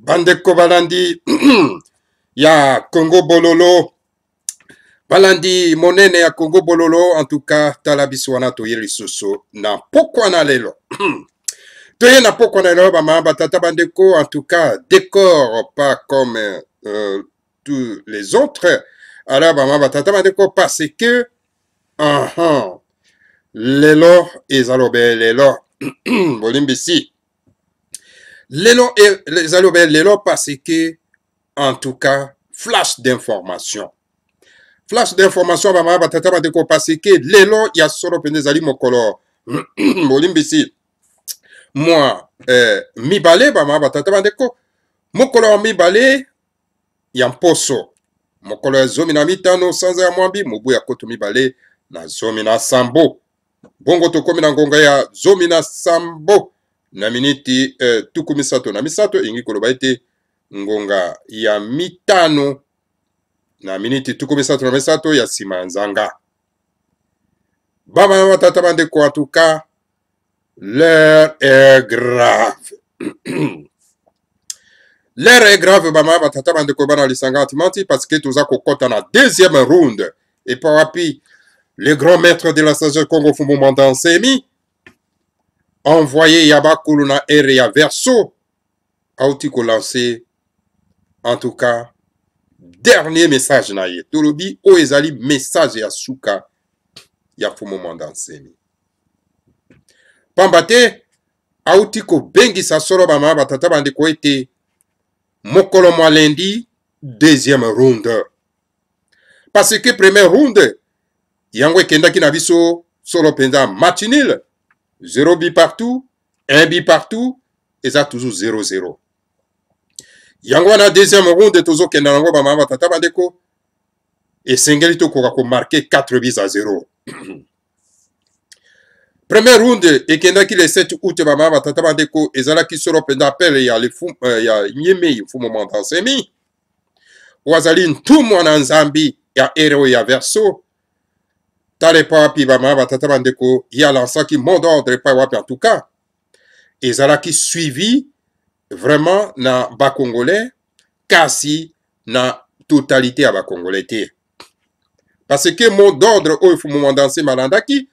Bandeko balandi ya Congo Bololo, balandi monene ya Congo Bololo, en tout cas tala biso wana toye lisusu na pokwa na lelo. Toye na pokwa na lelo, bamama, batata, bandeko, en tout cas décor pas comme tous les autres. Alors bamama, batata, bandeko, parce que lelo ezali obe lelo, bolimbisi, lelo ezali obe lelo, parce que en tout cas flash d'information, flash d'information, bamama, batata, bandeko, parce que lelo ya solo mpenza ezali mokolo, bolimbisi, mwa mibale, bamama, batata, bandeko, mokolo ya mibale ya mposo, mokolo ya 15 sanza ya mwambi, mobu ya 2017. Bongo tokomi na ngonga ya 17 na miniti 33, elingi koloba ete ngonga ya 5 na miniti 33 ya nsima ya nzanga. Bamama, batata, bandeko, en tout cas l'heure est grave, l'heure est grave, bamama, batata, bandeko, bana lisanga antimanti, parce que toza kokɔta na deuxième round. Epa wapi le grand maître de la sagesse Congo, Mfumu Muanda Nsemi, envoyé ya bakulu na ère ya Verseau, auti kolancer en tout cas dernier message na ye. Tolobi oyo ezali message ya suka ya Mfumu Muanda Nsemi, pamba te auti kobengisa solo, bamama, batata, bandeko, ete mokolo mwa lundi, deuxième round, parce que première round yango ekendaki na biso solo mpenza match nul, 0 but partout, 1 but partout, eza toujours 0-0. Yango wana deuxième round tozokenda yango, bamama, batata, bandeko, esengeli tokoka komarquer 4 buts à 0. Première round ekendaki le 7 août, bamama, batata, bandeko, ezalaki solo mpenza appel ya, ya Nyemei Mfumu Muanda Nsemi, oyo azali ntumwa na Nzambi ya ère oyo ya Verseau. Tala epai wapi, bamama, batata, bandeko, ye alansaki mot d'ordre epai wapi en tout cas ezalaki suivi vraiment na Bacongolais, kasi na totalité ya Bacongolais te, parce que mot d'ordre oyo Mfumu Muanda Nsemi alandaki,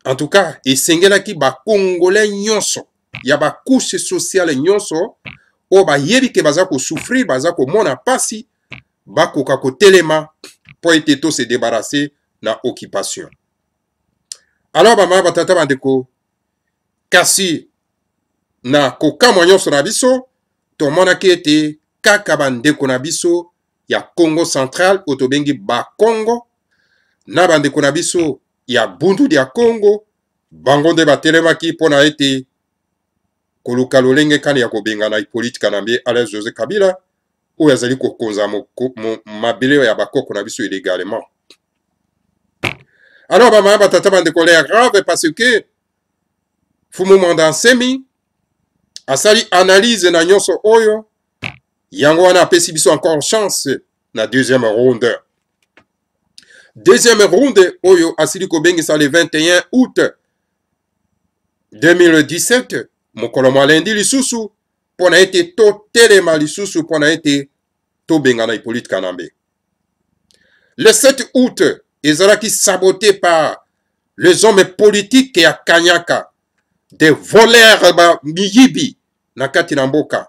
en tout cas esengelaki Bacongolais nyonso ya bacouche sociale nyonso oyo bayebi ke baza kosouffrir, baza komona mpasi, bakoka kotelema mpo ete to se débarrasser na occupation. Alors bamama, batata, bandeko, kasi na kokamwa nyonso na biso, tomonaki ete kaka bandeko na biso ya Congo Central, oyo tobengi Bakongo, na bandeko na biso ya Bundu ya Congo, bango nde batelemaki mpona ete koluka lolenge kani ya kobengana Hippolyte Kanambe alias José Kabila, oyo azali kokonza mabele ya bakoko na biso illégalement. Alors bamama, batata, bandeko, l'heure grave, parce que Mfumu Muanda Nsemi asali analyse na nyonso oyo. Yango wana apesi biso encore chance na deuxième round. Deuxième round oyo asili kobengisa le 21 août 2017, mokolo mwa lundi lisusu, mpo na ete totelema lisusu mpo na ete tobengana Hippolyte Kanambe. Le 7 août ezalaki saboté par les hommes politiques ya kanyaka, des voleurs, bamiyibi na kati na mboka,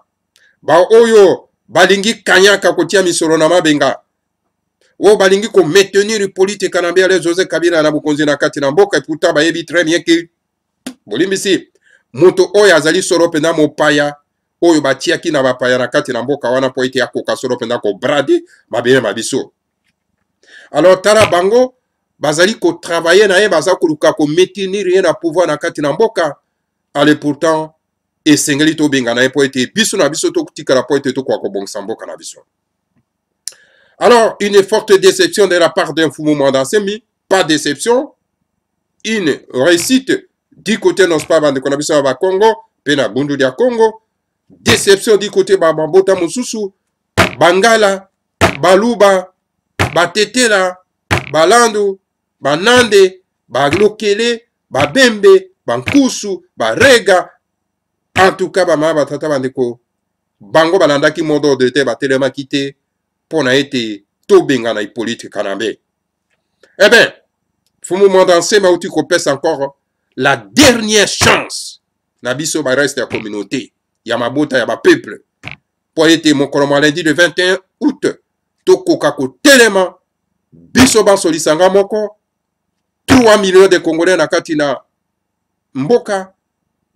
baoyo balingi kanyaka kotia misolo na mabenga, oyo balingi komaintenir Hippolyte Kanambe alias José Kabila na bokonzi na kati na mboka. Pourtant bayebi très bien ke, bolimbisi, moto oyo azali solo mpenza mopaya oyo batiaki na bapaya na kati na mboka wana mpo ete akoka solo mpenza kobrader mabele ma biso. Alors tala, bango bazali kotravailler na ye, baza koluka komaintenir ye na pouvoir na kati na mboka. Ale pourtant esengeli tobengana ye mpo ete biso na biso totikala, mpo ete tokoka kobongisa mboka na biso. Alors une forte déception de la part d'un Mfumu Muanda Nsemi, pas déception, une réussite du côté, n'est-ce pas, bandeko na biso ya Bakongo mpe na Bundu ya Congo, déception du côté ba bambota mosusu, Bangala, Baluba, Batetela, Balandu, Banande, Balokele, Babembe, Bankusu, Barega. En tout cas bamama, batata, bandeko. Bango balandaki mot d'ordre te, batelemaki te mpo na ete tobengana Hippolyte Kanambe. Eh bien, Fumu Mwanda Nsemi auti kopesa encore la dernière chance na biso ba reste ya communauté ya mabota ya ba peuple mpo ete mokolo mwa lundi le 21 août tokoka kotelema biso banso lisanga moko 3 millions de congolais na kati na mboka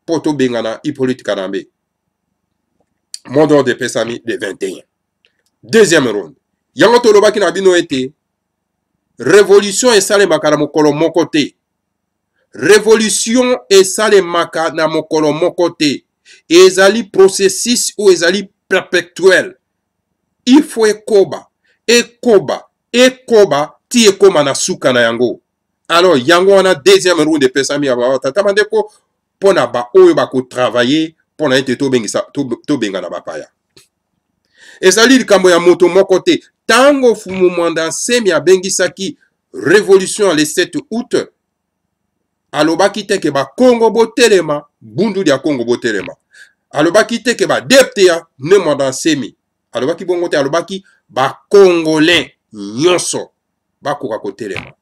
mpo tobengana Hippolyte Kanambe. Mot d'ordre epesami le 21. Deuxième round. Yango tolobaki na bino ete revolution esalemaka na mokolo moko te. Revolution esalemaka na mokolo moko te. Ezali processus oyo ezali perpectuel. Il faut ekoba, ekoba, ekoba ti ekoma na suka na yango. Alors yango wana deuxième round epesami ya ba tata bandeko mpo na baoyo bakotravaille mpo na ete tobengana bapaya. Ezali likambo ya moto moko te. Ntango Fumu Mwanda Nsemi abengisaki revolution le 7 août, alobaki te ke bakongo botelema, bundu dia Kongo botelema. Alobaki te ke badepte ya Ne Mwanda Nsemi. Alobaki bongo te, alobaki bakongolais nyonso bakoka kotelema.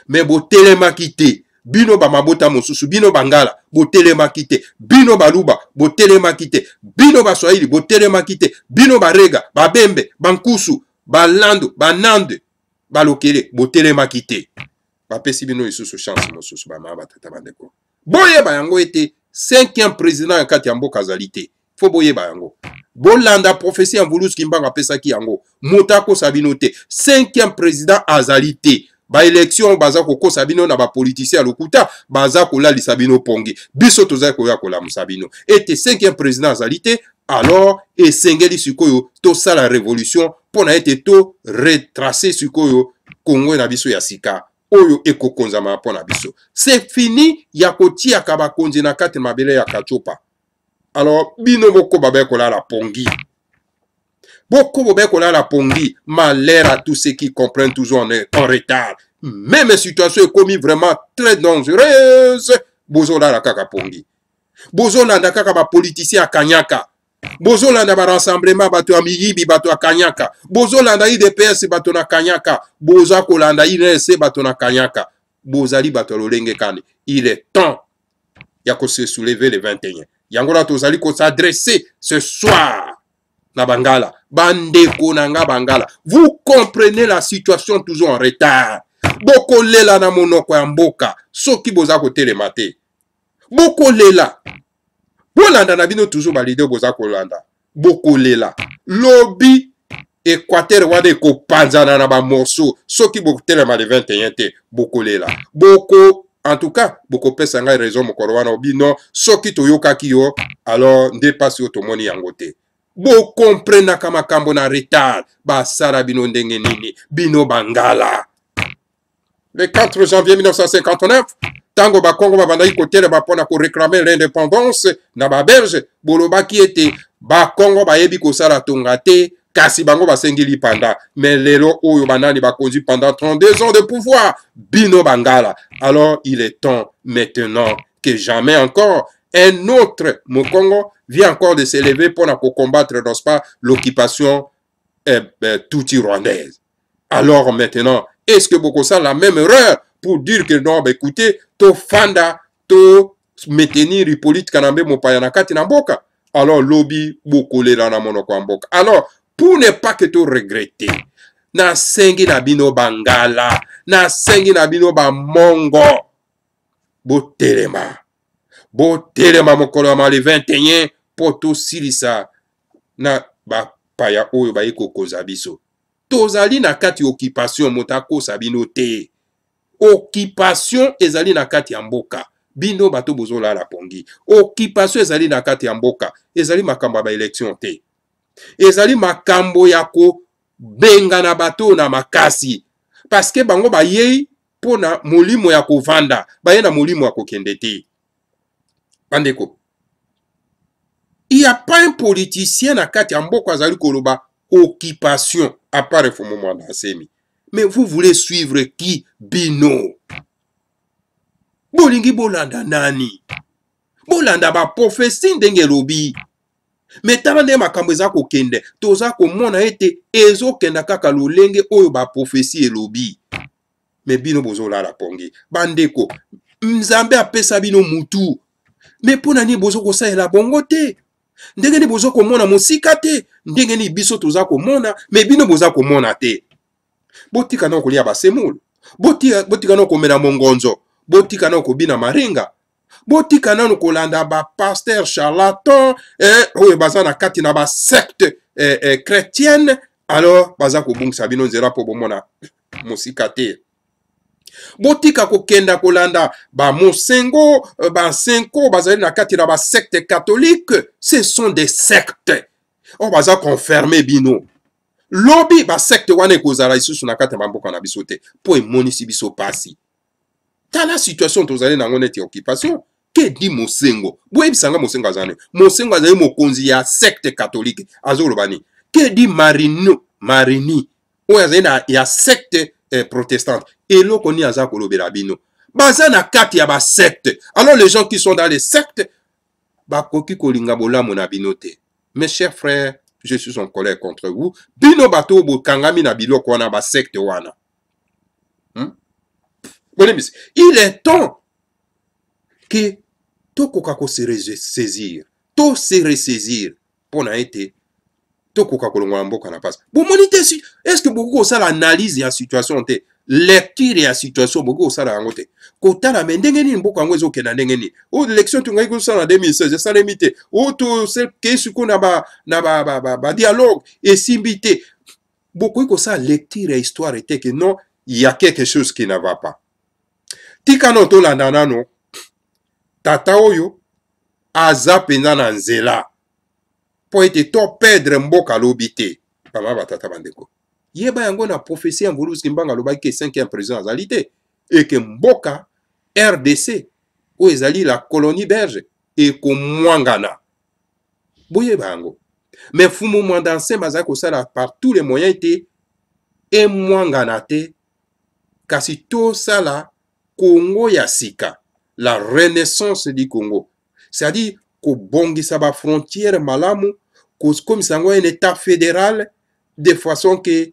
Me botelemaki te. Bino ba mabota mosusu, bino bangala botelemaki te, bino baluba botelemaki te, bino baswahili botelemaki te, bino barega, babembe, bankusu, balandu, banande, balokele botelemaki te. Bapesi bino lisusu chance mosusu, bamama, batata, bandeko. Boyeba yango ete cinquième président ya kati ya mboka azali te. Fo boyeba yango. Bolanda prophetie ya Mvuluzi Kimbangu apesaki yango. Moto akosa bino te. Cinquième président azali te. Ba élection baza kokosa bino na ba politiciens ya lokuta, baza kolalisa bino pongi. Biso tozali koya kolamusa bino. Ete cinquième président azali te, alors esengeli sikoyo tosala révolution mpo na ete to retracer sikoyo Congo na biso ya sika oyo ekokonzama mpo na biso. C'est fini ya kotiaka bakonzi na kati mabele ya Katiopa. Alors bino bokoba be kolala pongi. Bokobo be kolala pongi. Malheur à tous ceux qui comprennent toujours en, en retard. Même situation ekomi vraiment très dangereuse. Bozolala kaka pongi. Bozolanda kaka ba politiciens ya kanyaka. Bozolanda ba rassemblement bato ya miyibi bato ya kanyaka. Bozolanda UDPS bato na kanyaka. Boza kolanda INC bato na kanyaka. Bozali bato ya lolenge kani. Il est temps ya ko se soulever le 21. Yango na tozali ko s'adresser ce soir na bangala, bandeko na nga bangala, vous comprenez la situation toujours en retard. Bokolela na monoko ya mboka soki boza kotelema te. Bokolela. Bolanda na bino toujours ba leader boza kolanda. Bokolela. Lobi Equateur wana ekopanzana na ba morceaux soki botelema le 21 te bokolela. Boko en tout cas bokopesa ngai raison mokolo wana obi non soki toyokaki yo alors nde pasi oyo tomoni yango te. Bokomprenaka makambo na retard basala bino ndenge nini bino bangala. Le 4 janvier 1959, ntango bakongo babandaki kotelema mpo na koreklame l'independance na babelge, bolobaki ete bakongo bayebi kosala tonga te, kasi bango basengi lipanda. Mais lelo oyo banani bakonzi pendant 32 ans de pouvoir? Bino bangala. Alors il est temps maintenant que jamais encore un autre Mokongo vient encore de s'élever pour combattre, n'est-ce pas, l'occupation Tutsi rwandaise. Alors maintenant, est-ce que bokosala la même erreur pour dire que non, bah, écoutez, to fanda, to maintenir Hippolyte Kanambe mopaya na kati na mboka? Alors lobi bokolela na monoko ya mboka. Alors pour ne pas que to regretter, nasengi na bino bangala, nasengi na bino bamongo, botelema, botelema mokolo ya mali 21 mpo tosilisa na bapaya oyo baye kokonza biso. Tozali na kati occupation, moto akosa bino te. Occupation ezali na kati ya mboka. Bino bato bozolala pongi. Occupation ezali na kati ya mboka. Ezali makambo ya ba election te. Ezali makambo ya kobengana bato na makasi. Parce que bango bayei mpo na molimo ya kovanda, baye na molimo ya kokende te. Bandeko, il y a pas un politicien na kati ya mboka azali koloba occupation à part Mfumu Muanda Nsemi. Mais vous voulez suivre qui? Bino. Bolingi bolanda nani? Bolanda ba prophétie ndenge elobi. Me tala nde makambo eza kokende, toza komona ete ezokenda kaka lolenge oyo baprofesi elobi. Me bino bozolala pongi. Bandeko, Nzambe apesa bino mutu, me mpo na nini bozo kosalela bongo te? Ndenge nini bozo komona mosika te? Ndenge nini biso toza komona me bino boza komona te? Botika nao kolia basemule, botika nao komela mongonzo, botika nao kobina maringa, botika nanu kolanda ba pasteur charlatan eh, oyo baza na kati na ba secte eh, eh, chrétienne. Alors baza kobungisa bino nzela mpo bomona mosika te. Botika kokenda kolanda ba mosengo, eh, ba senko bazali na kati na ba secte catholique. Ce sont des sectes oyo baza konferme bino. Lobi ba secte wana ekozala lisusu na kati ya bamboka na biso te, mpo emonisi biso pasi. Tala situation tozali nango neti occupation. Ke di Mosengo? Boyebisa nga, Mosengo aza nini? Mosengo azali mokonzi ya secte catholique, azoloba nini? Ke di Marino Marini oyo azali na ya secte protestante, eloko nini aza kolobela bino? Baza na kati ya ba secte. Alors les gens qui sont dans les sectes bakoki kolinga bolamu na bino te. Mes chers frères, je suis en colère contre vous. Bino bato oyo bokangami na biloko wana, ba secte wana. Bolimbisi, il est temps que tokoka ko se ressaisir, to se ressaisir mpo na ete tokoka kolongola mboka na mpasi. Bomoni te, est ce que bokoki kosala analyse ya situation te, lecture ya situation bokoki kosala yango te, kotala me ndenge nini mboka yango ezokenda, ndenge nini oyo élection tongaki kosala na 2016 esalemi te, oyo tokei sikoyo na ba, na ba, ba, ba, ba dialogue esimbi te. Bokoki kosala lecture ya histoire te ke non, il y a quelque chose qui ne va pas. Tika no tolanda nano tata oyo aza mpenza na nzela mpo ete to perdre mboka lobi te. Bamama, batata, bandeko, yeba yango na prophetie ya Mvuluzi Kimbangu alobaki ke 5e président azali te, eke mboka RDC oyo ezali la colonie belge ekomwangana. Boyeba yango. Mais Mfumu Mwanda Nsemi azali kosala par tous les moyens ete emwangana te, kasi tosala Congo ya sika, la renaissance du Congo, c'est-à-dire kobongisa ba frontières malamu, kokomisa yango un état fédéral de façon que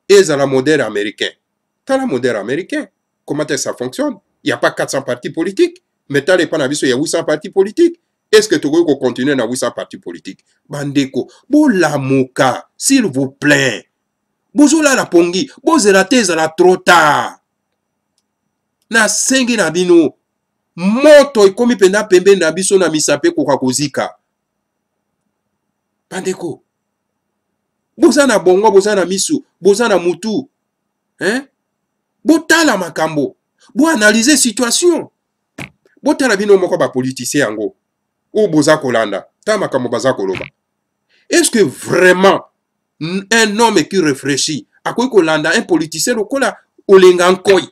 ezala modèle américain. Tala modèle américain, comment est-ce que ça fonctionne? Il n'y a pas 400 partis politiques, mais tala epa na biso ya 800 partis politiques. Est-ce que tokoki kocontinue na 800 partis politiques? Bandeko, bolamuka, s'il vous plaît. Bozolala pongi, bozela te ezala trop tard. Nasengi na bino, moto ekomi mpenza pembeni na biso na misapi ekoka kozika. Bandeko, boza na bongo, boza na misu, boza na mutu, hein? Botala makambo, boanalyse situation. Botala bino moko ba politicien yango oyo boza kolanda, ta makambo baza koloba. Est-ce que vraiment un homme qui réfléchit akoki kolanda un politicien lokola Olenga Nkoy?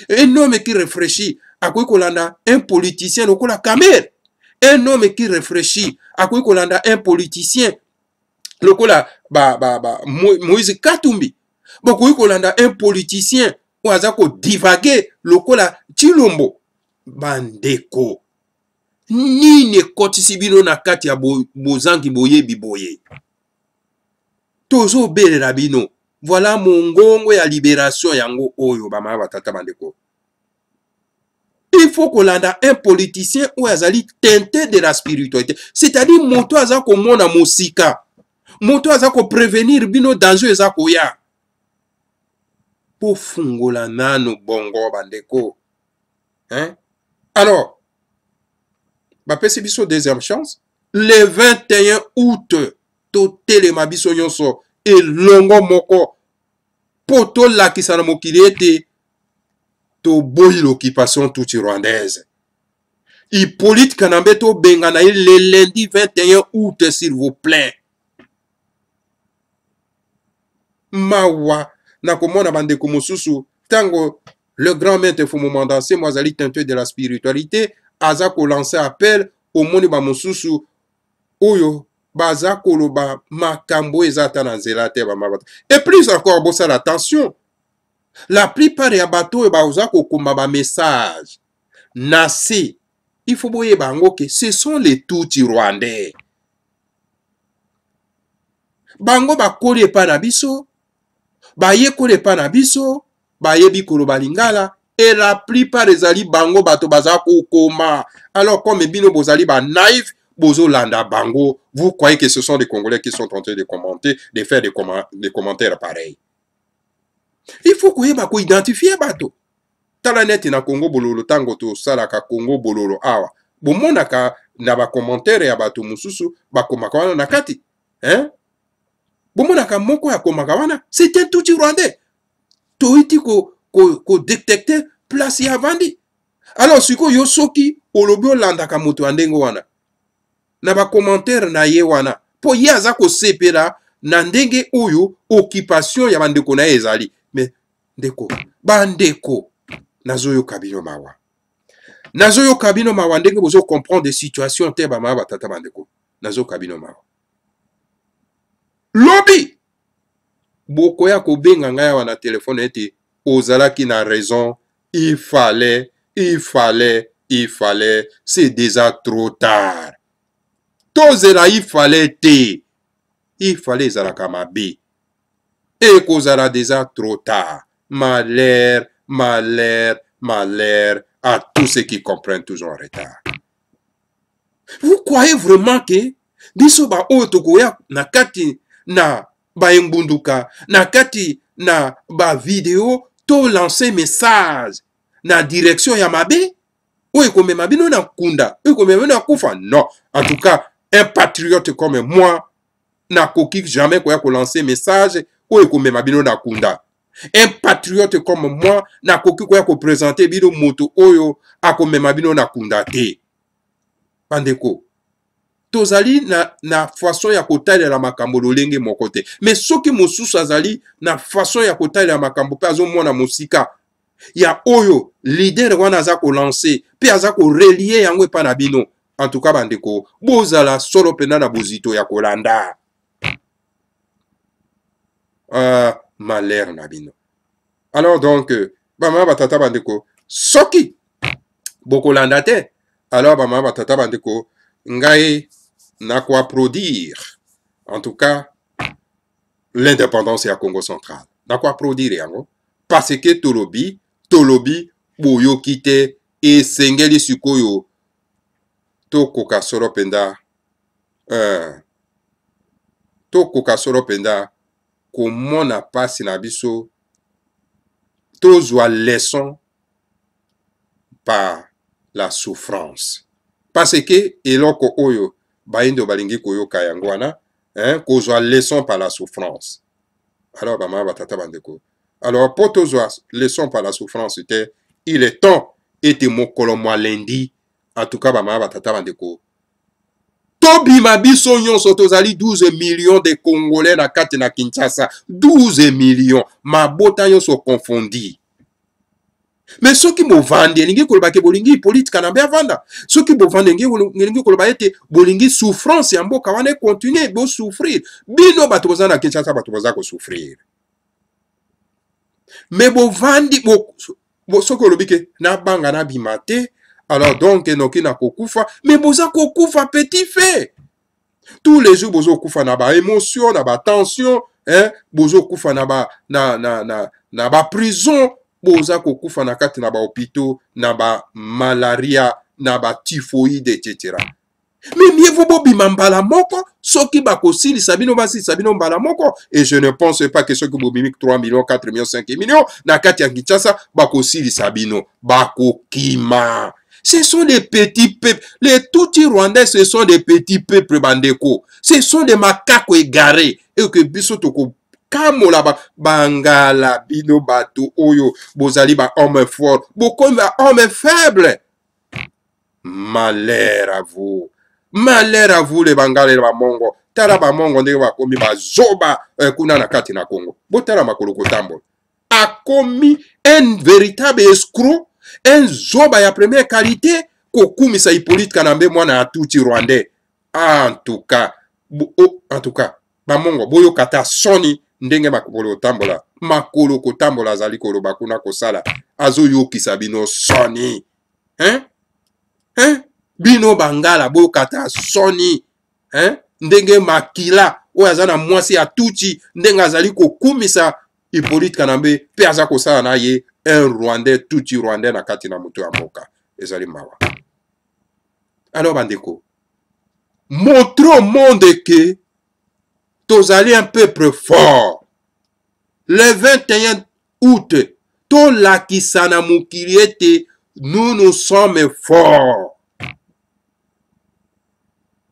Un homme qui réfléchit akoki kolanda un politicien lokola Kamerhe? Un homme qui réfléchit akoki kolanda un politicien lokola Moïse Katumbi? Bokoki kolanda un politicien oyo aza kodivague lokola Tshilombo? Bandeko, nini ekotisi bino na kati ya bozangi boyebi boye? Tozobelela bino. Voilà mongongo ya libération yango oyo, bamama, batata, bandeko. Il faut kolanda un politicien oyo azali teinté de la spiritualité, c'est-à-dire moto aza komona mosika, moto aza koprévenir bino danger eza koya. Bofungola nano bongo, bandeko, hein? Alors bapesi biso deuxième chance le 21 août, totelema biso nyonso elongo moko mpo tolakisa na mokili ete toboyi l'occupation tutsi rwandaise. Hippolyte Kanambe tobengana ye le lundi 21 août, s'il vous plaît. Mawa na komona bandeko mosusu ntango le grand maître Mfumu Mwanda Nsemi azali teinté de la spiritualité, aza kolancer appel, omoni ba mosusu oyo baza koloba makambo eza ata na nzela te, bamabata. Et plus encore, bosala attention, la plupart ya bato oyo baza kokoma ba message na se, il faut boyeba yango ke ce sont les tutsi rwandais. Bango bakoli epai na biso, bayekoli epai na biso, bayebi koloba lingala et la plupart ezali bango bato baza kokoma. Alors comme bino bozali ba naïf, bozolanda bango, vous croyez que ce sont des Congolais qui sont en train de commenter, de faire des commentaires pareils. Il faut koyeba koidentifie bato. Tala neti na Congo bololo, ntango tosalaka Congo bololo awa, bomonaka na bacommentaire ya bato mosusu bakomaka wana na kati, hein? Bomonaka moko akomaka wana, c'est un tutsi rwandais. Toyiti kodetecte ko, ko place ya avandi. Alors sikoyo yo soki olobi olandaka moto ya ndenge wana na bacommentaire na ye wana, mpo ye aza kosepela na ndenge oyo occupation ya bandeko na ye ezali. Mais ndeko, bandeko, nazoyoka bino mawa, nazoyoka bino mawa ndenge bozo comprendre situation te. Bamama, batata, bandeko, nazoyoka bino mawa. Lobi bokoya kobenga ngai awa na telefone ete ozalaki na raison, il fallait, il fallait, il fallait, c'est déjà trop tard. Tozela il fallait te, il fallait ezalaka mabe, ekozala déjà trop tard. Malheur, malheur, malheur à tous ceux qui comprennent toujours en retard. Vous croyez vraiment que biso ba oyo tokoya na kati na baengbunduka, na kati na ba video, to lancer message na direction ya mabe oyo ekomema bino na kunda, oyo ekomema bino na kufa? Non, en tout cas un patriote comme moi nakoki jamais koya kolancer message oyo ekomema bino na kunda. Un patriote comme moi nakoki koya kopresente bino moto oyo akomema bino na kunda te. Bandeko, tozali na façon ya kotalela makambo lolenge moko te, mais soki mosusu azali na façon ya kotalela makambo mpe azomona mosika ya oyo leader wana aza kolancer mpe aza korelie yango epai na bino, en tout cas bandeko, bozala solo mpenza na bozito ya kolanda. Malheur na bino. Alors donc bamama, batata, bandeko, soki bokolanda te, alors bamama, batata, bandeko, ngai nakoapplaudir en tout cas l'indépendance ya Congo central, nakoapplaudir yango parce que tolobi, tolobi, boyoki te. Esengeli sikoyo tokoka solo mpenza, tokoka solo mpenza komona pasi na biso, tozwa leçon par la souffrance, parce que eloko oyo bayindo balingi koyoka yango wana, hein, kozwa leçon par la souffrance. Alors bamama, batata, bandeko, alors mpo tozwa leçon par la souffrance te, il est temps ete mokolo mwa lundi, en tout cas bamama, batata, bandeko, tobima biso nyonso. Tozali 12 millions de Congolais na kati na Kinshasa, 12 millions, mabota nyonso confondi. Mais soki bovandi, elingi koloba ke bolingi Hippolyte Kanambe avanda. Soki bovandi, elingi koloba ete bolingi souffrance ya mboka wana econtinue, bosouffrir. Bino bato boza na Kinshasa, bato boza kosouffrir, mais bovandi soki olobi ke nabanga nabima te, alors donc noki nakokufa. Mais boza kokufa petit fait tous les jours, bozokufa na baémotion, na batension, hein? Bozokufa na ba na, na, na, na baprison, boza kokufa na kati na bahôpitaux, na bamalaria, na batyphoïde, etc. Mais mieux vaut bobima mbala moko. Soki bakosilisa bino, basilisa bino mbala moko. Et je ne pense pas que soki bobimi 3 millions, 4 millions, 5 millions na kati ya Kinshasa, bakosilisa bino, bakokima. Ce sont des petits peuples. Les Tutsis rwandais, ce sont des petits peuples, bandeko. Ce sont des macaques égarés. Et que biso toko kamola ba, bangala bino bato oyo bozali ba homme fort, bokomi ba homme faible. Malheur à vous. Malheur à vous les bangala et bamongo. Tala bamongo ndenge bakomi bazoba kuna na kati na Congo. Botala makolo kotambola. Akomi un véritable escroc, un zoba ya première qualité, kokumisa Hippolyte Kanambe mwana ya Tutsi rwandais. En tout cas, oh, en tout cas, bamongo boyoka ta soni ndenge makolo kotambola, makolo kotambola azali koloba kuna kosala, azoyokisa bino soni, hein? Hein? Bino bangala boyoka ta soni, hein? Ndenge makila oyo aza na mwasi ya tutsi ndenge azali kokumisa Hippolyte Kanambe mpe aza kosala na ye un rwandais tutsi rwandais na kati na moto ya mboka. Ezali mawa. Alors bandeko, montre au monde que tozali un peuple fort. Le 21 août tolakisa na mokili ete nous nous sommes forts.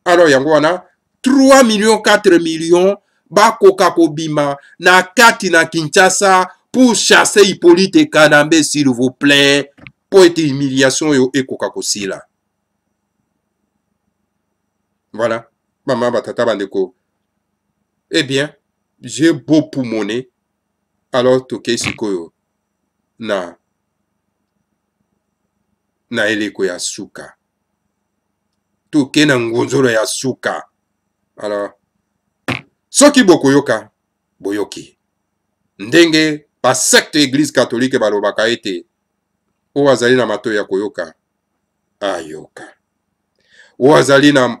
Alors yango wana 3 millions 4 millions bakoka kobima na kati na Kinshasa pour chasser Hippolyte Kanambe s'il vous plaît mpo ete humiliation oyo ekoka kosila. Voilà, mama batata bandeko. Eh bien, j'ai beau poumoner. Alors tokei sikoyo na na eleko ya suka. Toke na ngonzolo ya suka. Alors soki bokoyoka boyoki ndenge ba secte eglise catholique balobaka ete oyo azali na matoyi ya koyoka ayoka, oyo azali na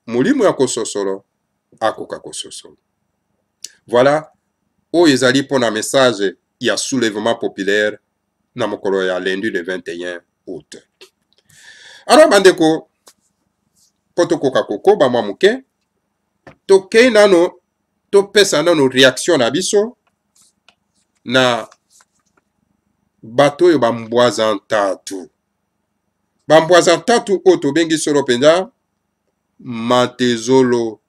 molimo ya kososolo akoka kososolo. Voilà oyo ezali mpo na message ya soulèvement populaire na mokolo ya lundi le 21 août. Alors bandeko, mpo tokoka kokoba mwa moke, tokei nano topesa nano reaction na biso na bato oyo bambwaza ntatu, bambwaza ntatu oyo tobengi solo mpenza Mantezolo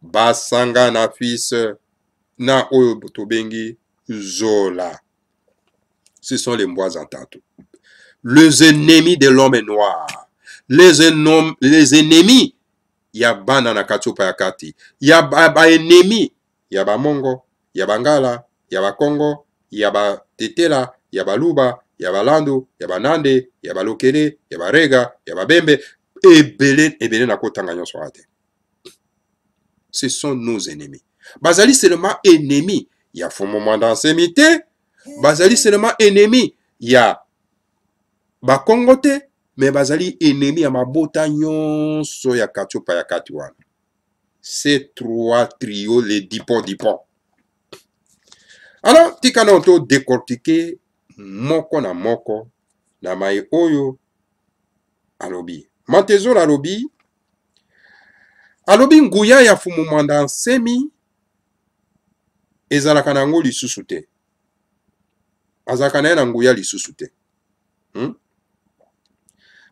basanga na fils na oyo tobengi Zola. Ce sont les mbwaza ntatu, les ennemis de l'homme noir, les ennemis ya bana na katiopa ya kati ya baennemi ba ya bamongo, ya bangala, ya bakongo, ya batetela, ya baluba, ya balandu, ya banande, ya balokele, ya barega, ya babembe, ebele ebele nakotanga nyonso wana te. Ce sont nos ennemis. Bazali seulement ennemis ya Fumu Mwanda Nsemi te, bazali seulement ennemis ya bakongo te, mais bazali ennemi ya mabota nyonso ya katiopa ya kati wana. Ces trois trios, les dipon dipon. Alors tika nano to décortiquer moko na moko na maye oyo alobi. Mantezolo alobi, alobi nguya ya Fumu Mwanda Nsemi ezalaka na yango lisusu te, azalaka na ye na nguya lisusu te.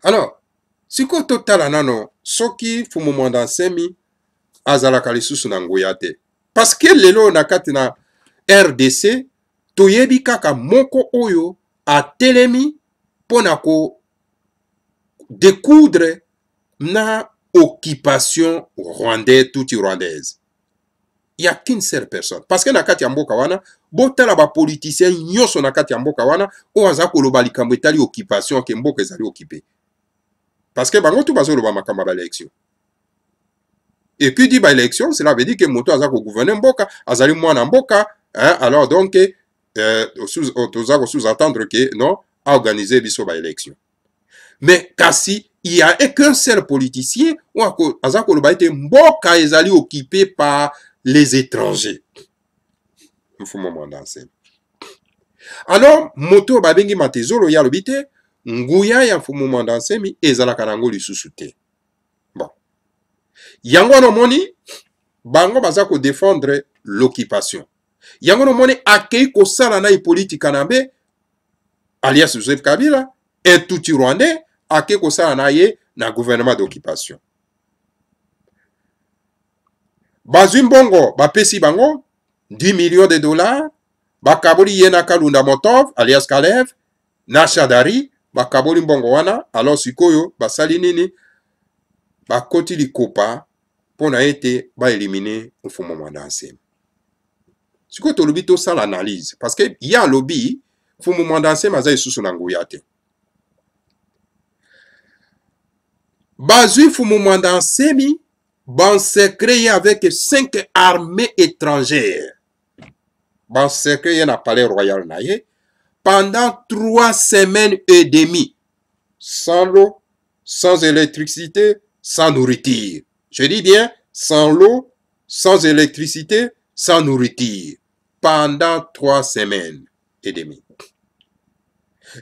Alors sikoyo totala nano soki Fumu Mwanda Nsemi azalaka lisusu na nguya te, parce que lelo na kati na RDC toyebi kaka moko oyo atelemi mpo na ko découdre na occupation rwandais tutsi rwandaise. Il y a qu'une seule personne, parce que na kati ya mboka wana botala ba politiciens nyonso na kati ya mboka wana oyo aza koloba likambo etali occupation ke mboka ezali occupé, parce que bango tout bazoloba makambo ya ba élection. Et puis dit ba élection, cela veut dire que moto aza ko gouverner mboka azali mwana mboka, hein, alors donc toza ko sous-entendre que non, a organiser biso ba élection. Mais kasi il y a qu'un seul politicien oyo aza koloba ete mboka ezali occupé par les étrangers. Mfumu Mwanda Nsemi. Alors moto oyo babengi Matezolo ye alobi te nguya ya Mfumu Mwanda Nsemi ezalaka nango lisusu te. Bon, yango wana omoni bango baza ko défendre l'occupation. Yango wana omoni akei kosala na Hippolyte Kanambe alias Joseph Kabila, un Tutsi rwandais, ake kosala na ye na gouvernement d'occupation. Bazwi mbongo bapesi bango 10 millions de dollars, bakaboli ye na Kalunda Motov alias Kalev na Shadari, bakaboli mbongo wana. Alors sikoyo basali nini? Bakoti likopa mpo na ete baelimine Mfumu Mwanda Nsemi. Sikoyo tolobi tosala analyse, parce que ye alobi Mfumu Mwanda Nsemi aza lisusu na nguya te. Bazwi Mfumu Mwanda Nsemi baencercle ye avec 5 armées étrangères, baencercle ye na palais royal na ye pendant 3 semaines et demie, sans l'eau, sans électricité, sans nourriture. Je dis bien sans l'eau, Sans électricité, sans nourriture, pendant 3 semaines et demie.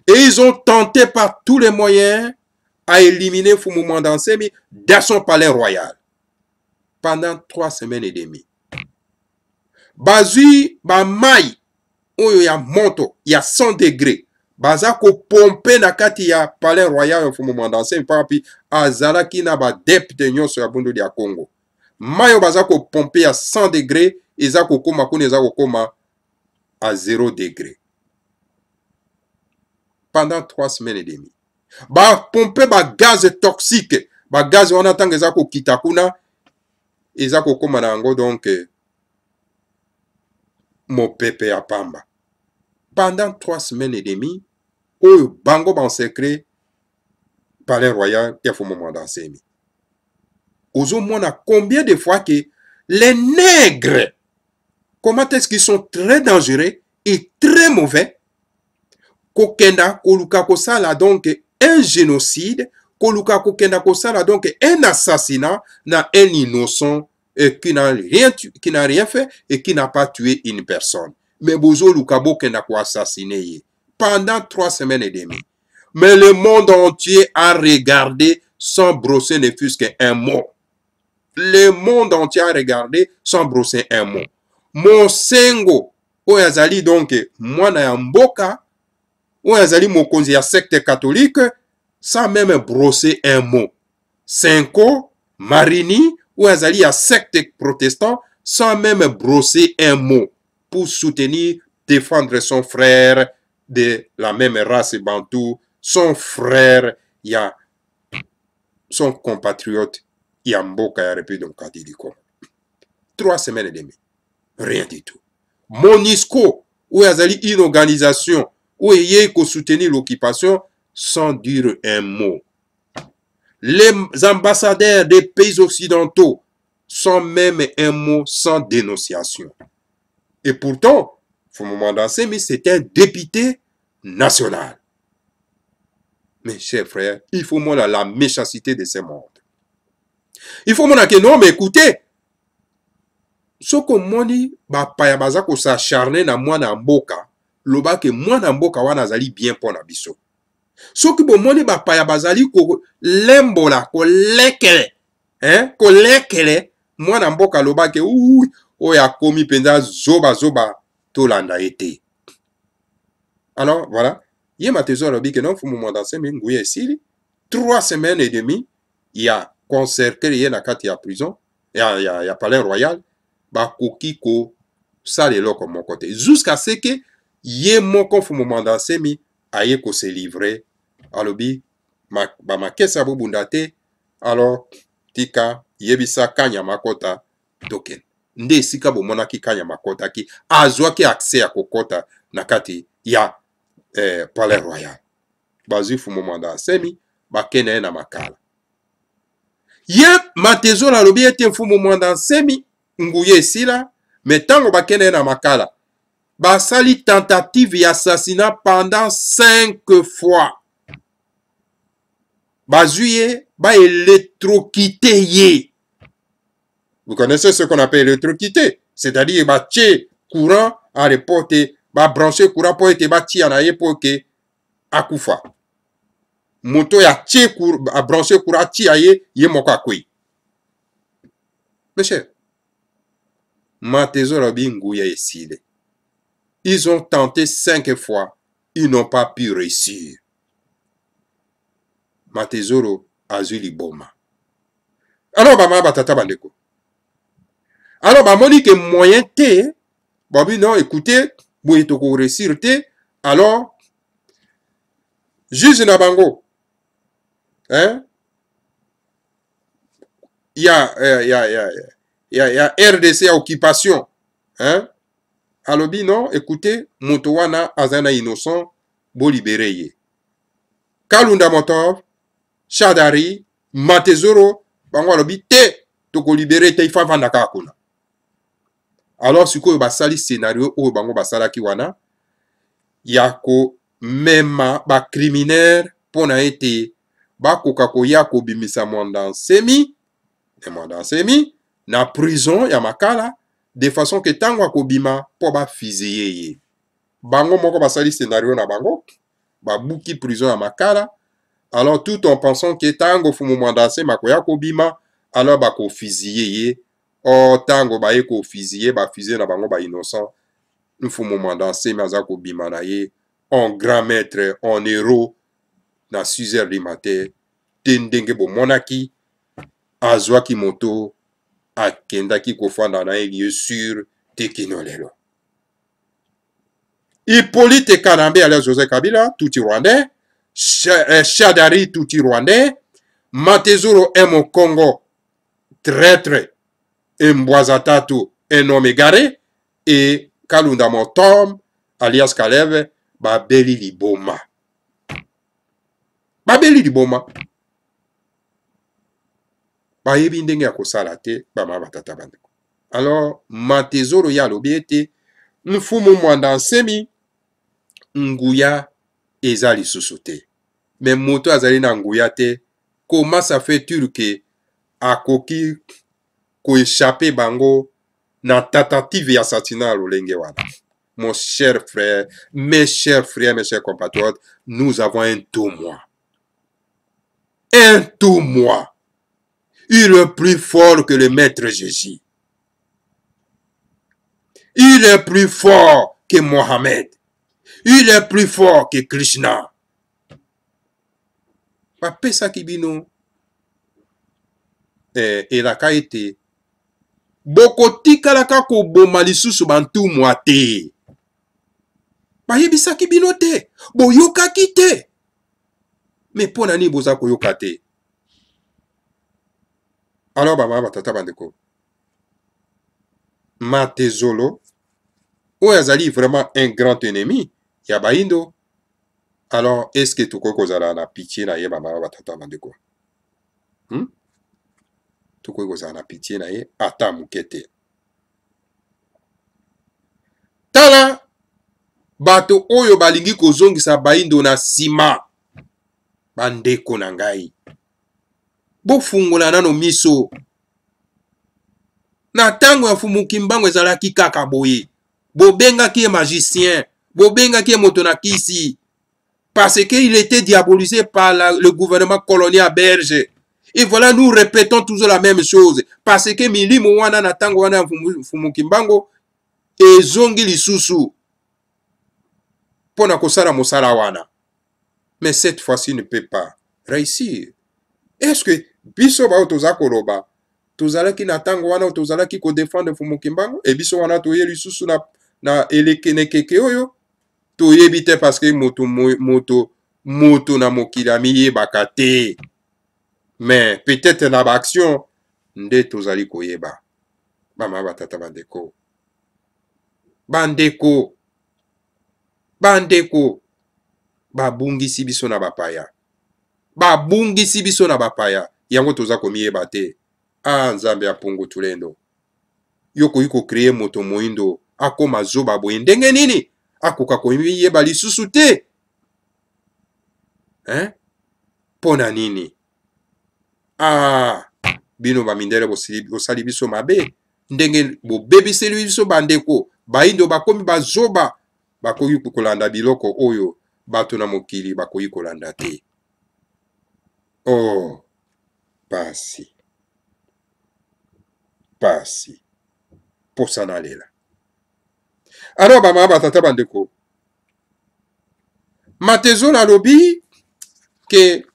Et ils ont tenté par tous les moyens à éliminer Fumu Mwanda Nsemi dans son palais royal pendant 3 semaines et demie. Bazwi bamai oyo ya moto ya 100 degré, baza kopompe na kati ya palais royal ya Mfumu Mwanda Nsemi, mpe azalaki na baadeptes nyonso ya Bundu ya Congo. Mai oyo baza kopompe ya 100 degré eza kokóma kuna, eza kokóma à 0 degré pendant 3 semaines et demie. Bapompe bagaz toxique, bagaz wana ntango eza kokita kuna, eza kokóma na yango donc mopepe ya pamba pendant 3 semaines et demie oyo bango baencercler palais royal ya Fumu Mwanda Nsemi. Ozomona combien de fois que les nègres, comment est-ce qu'ils sont très dangereux et très mauvais, kokenda koluka kosala donc un génocide, koluka kokenda kosala donc un assassinat na un innocent et qui n'a rien fait et qui n'a pas tué une personne. Mais bozoluka bokenda koassassiner ye pendant 3 semaines et demie. Mais le monde entier a regardé sans brosser ne fût-ce qu'un mot. Le monde entier a regardé sans brosser un mot. Monsengwo, oyo azali donc mwana ya mboka, oyo azali mokonzi ya secte catholique, sans même brosser un mot. Cenco, Marini, oyo azali ya secte protestant, sans même brosser un mot pour soutenir, défendre son frère de la même race bantou, son frère ya son compatriote ya mboka ya République démocratique du Congo. 3 semaines et demie, rien du tout. MONUSCO, oyo azali une organisation oyo eyei kosoutenir l'occupation, sans dire un mot. Les ambassadeurs des pays occidentaux, sans même un mot, sans dénonciation. Et pourtant, Fumu Mwanda Nsemi, c'est un député national. Mais chers frères, il faut moi la méchanceté de ce monde. Il faut mona que non, mais écoutez, soki omoni bapaya baza kos'acharner na mwana ya mboka, loba ke mwana mboka wana azali bien mpo na biso. Soki bomoni bapaya bazali kolembola, kolekele, hein, kolekele mwana mboka, aloba ke ui, oyo akomi mpenza zobazoba, tolanda ye te. Alors voilà, ye Matezo alobi ke non, Mfumu Mwanda Nsemi nguya esili, 3 semaines et demie ya koencercler ye na kati ya prison ya palais royal, bakoki kosala eloko moko te jusqu'à ce que ye moko Mfumu Mwanda Nsemi aye kose livrer. Alobi bamakesi ya bobunda te. Alors tika yebisa Kanyama akota, tokende. Nde esika bomonaki Kanyama akotaki, azwaki accès ya kokota na kati ya palais royal. Bazwi Fumu Mwanda Nsemi, bakende ye na Makala. Ye Matezola alobi ete Mfumu Mwanda Nsemi nguya esila. Me ntango bakende ye na Makala, basali tentative ya assassinat pendant cinq fois. Bazwi ye, baélectrocuter ye. Vous connaissez ce qu'on appelle électrocuter, c'est-à-dire batie courant à reporte, babranche courant mpo ete batia na ye mpo ke akufa. Moto oyo atie, abranche courant, atia ye, ye moko akwei. Monsieur Matezo alobi nguya esile. Ils ont tenté cinq fois, ils n'ont pas pu réussir. Matezoro azwi liboma. Alors bamama, batata, bandeko, alors bamoni ke moyen te. Babi non, écoutez, boye tokoréussir te. Alors juge na bango, hein, ya RDC ya occupation, hein, alobi non, écoutez, moto wana aza na innocent, bolibérer ye. Kalunda Motov, Shadari, Matezoro, bango alobi te, tokolibérer te, ifa avanda kaka kuna. Alors sikoyo basali scénario oyo bango basalaki wana ya komema bacriminels mpo na ete bakoka koya kobimisa Mwanda Nsemi. Ne Mwanda Nsemi. na prison ya Makala de façon que ntango akobima mpo bafizeye ye. Bango moko basali scenario na bango, babuki prison ya Makala. Alors tout en pensant que ntango Fumu Mwanda Nsemi akoya kobima, alors bakofiziye ye. Or ntango baye kofiziye, bafiziye na bango ba innocent. Mfumu Mwanda Nsemi aza kobima na ye en grand maître, en héros na 6 heures du matin te ndenge bomonaki azwaki moto akendaki kofanda na ye lieu sur te kino lelo. Hippolyte Kanambe alias Joseph Kabila, Tutsi rwandais, eh, Shadari Tutsi rwandais, Matezuro M. Congo, traître, Mbwaza Tatu, un homme égaré, et Kalunda Motom, alias Kalev, babeli liboma. Babeli liboma. Bayebi ndenge ya kosala te, bamama batata bandeko. Alors Matezolo ye alobi ete Mfumu Mwanda Nsemi nguya eza lisusu te. Mais moto azali na nguya te, comment ça fait-il que akoki ko échapper bango na tentative ya assassinat ya lolenge wana? Mon cher frère, mes chers frères, mes chers compatriotes, nous avons un tout moi. Un tout moi. Il est plus fort que le maître Jésus. Il est plus fort que Mohamed. Il est plus fort que Krishna. Bapesaki bino eh, elaka ete bokotikalaka koboma lisusu bantumwa te. Bayebisaki bino te, boyokaki te. Me mpo na nini boza koyoka te? Alors bamama batata bandeko, Matezolo oyo azali vraiment un grand ennemi ya bayindo, alors est ce que tokoki kozala na pitié na ye? Bamama batata bandeko, Tokoki kozala na pitié na ye ata moke te. Tala bato oyo balingi kozongisa bayindo na nsima. Bandeko na ngai, bofungola nano miso. Na ntango ya Mfumu Kimbangu ezalaki kaka boye, bobengaki ye magicien, bobengaki ye moto na kisi, parce que il était diabolisé par le gouvernement colonial belge. Et voilà, nous répétons toujours la même chose, parce que milimo wana na ntango wana ya Mfumu Kimbangu ezongi lisusu mpo na kosala mosala wana. Mais cette fois-ci ne peut pas réussir. Est-ce que biso baoyo toza koloba tozalaki na ntango wana tozalaki kodefendre Mfumu Kimbangu, e biso wana toye lisusu na eleke na ekeke oyo toyebi te, parce que moto, moto, moto na mokili amiyebaka te, mais peut-être na baaction nde tozali koyeba. Bama batata bandeko, bandeko, bandeko, babungisi biso na bapaya, babungisi biso na bapaya, yango toza komiyeba te. Ah, Nzambe ya Pungu Tulendo, yo okoki kokreye moto moindo akoma zoba boye ndenge nini? Akoka komiyeba lisusu te, hein? Mpo na nini? Ah, bino bamindele bosali biso mabe ndenge bobebiseli biso bandeko baindo, bakomi bazoba, bakoki kolanda biloko oyo bato na mokili bakoki kolanda te. Oh, pasi, pasi, posa nalela. Alors bamama batata bandeko, Matezola alobi ke